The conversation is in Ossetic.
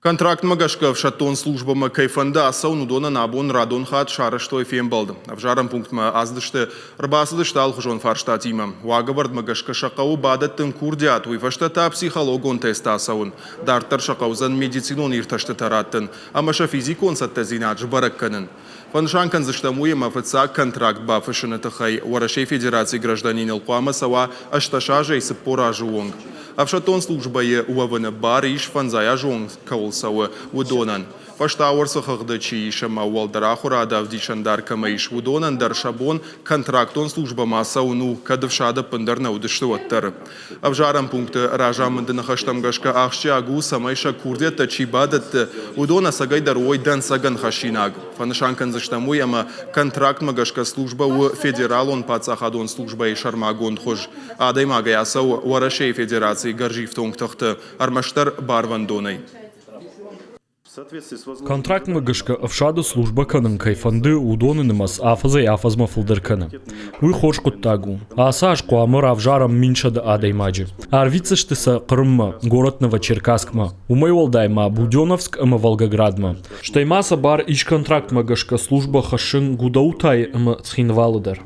Контрактмӕ гӕсгӕ ӕфсӕддон службӕмӕ кӕй фӕнды ацӕуын, уыдонӕн абон радон хатт сарӕзтой фембӕлд. Ӕвзарӕн пунктмӕ ацыдысты, ӕрбацыдысты алыхуызон фарстатимӕ. Уагӕвӕрдмӕ гӕсгӕ сӕ хъӕуы бадӕттын курдиат, уый фӕстӕ та психологон тест ацӕуын. Дарддӕр сӕ хъӕудзӕн медицинон иртӕстытӕ раттын ӕмӕ сӕ физикон цӕттӕдзинад сбӕрӕг кӕнын. Фӕнысан кӕндзыстӕм уый, ӕмӕ фыццаг контракт бафыссыны тыххӕй Уӕрӕсейы Федерацийы гражданиныл хъуамӕ цӕуа 18 азӕй 40 азы онг. Ӕфсӕддон службӕйы уӕвыны бар ис фӕндзай азы онг кӕуыл цӕуы, уыдонӕн. Фӕстауӕрцы хыгъды чи ис ӕмӕ уӕлдӕр ахуырады ӕвдисӕндар кӕмӕ ис, уыдонӕн дӕр сӕ бон контрактон службӕмӕ ацӕуын у, кӕд ӕфсады ӕппындӕр нӕ уыдысты, уӕддӕр. Ӕвзарӕн пункты разамынды ныхӕстӕм гӕсгӕ ахсджиаг у, цӕмӕй сӕ курдиӕттӕ чи бадӕтты, уыдон ӕцӕгӕйдӕр уой дӕнцӕгӕн хӕссинаг. Фӕнысан кӕндзыстӕм уый, ӕмӕ контрактмӕ гӕсгӕ службӕ у федералон паддзахадон службӕйы сӕрмагонд хуыз. Адӕймагӕй ацӕуы Уӕрӕсейы Федерацийы гӕрзифтонг тыхты ӕрмӕстдӕр барвӕндонӕй. Контрактмӕ гӕсгӕ ӕфсады службӕ кӕнын кӕй фӕнды, уыдоны нымӕц афӕдзӕй-афӕдзмӕ фылдӕр кӕны. Уый хорз хъуыддаг у. Ацы аз хъуамӕ равзарӕм 1100 адӕймаджы. Арвитдзысты сӕ Хъырыммӕ, город Новочеркасскмӕ, уымӕй уӕлдай ма Буденовск ӕмӕ Волгоградмӕ. Стӕй ма сӕ бар ис контрактмӕ гӕсгӕ службӕ хӕссын Гудаутайы ӕмӕ Цхинвалы дӕр.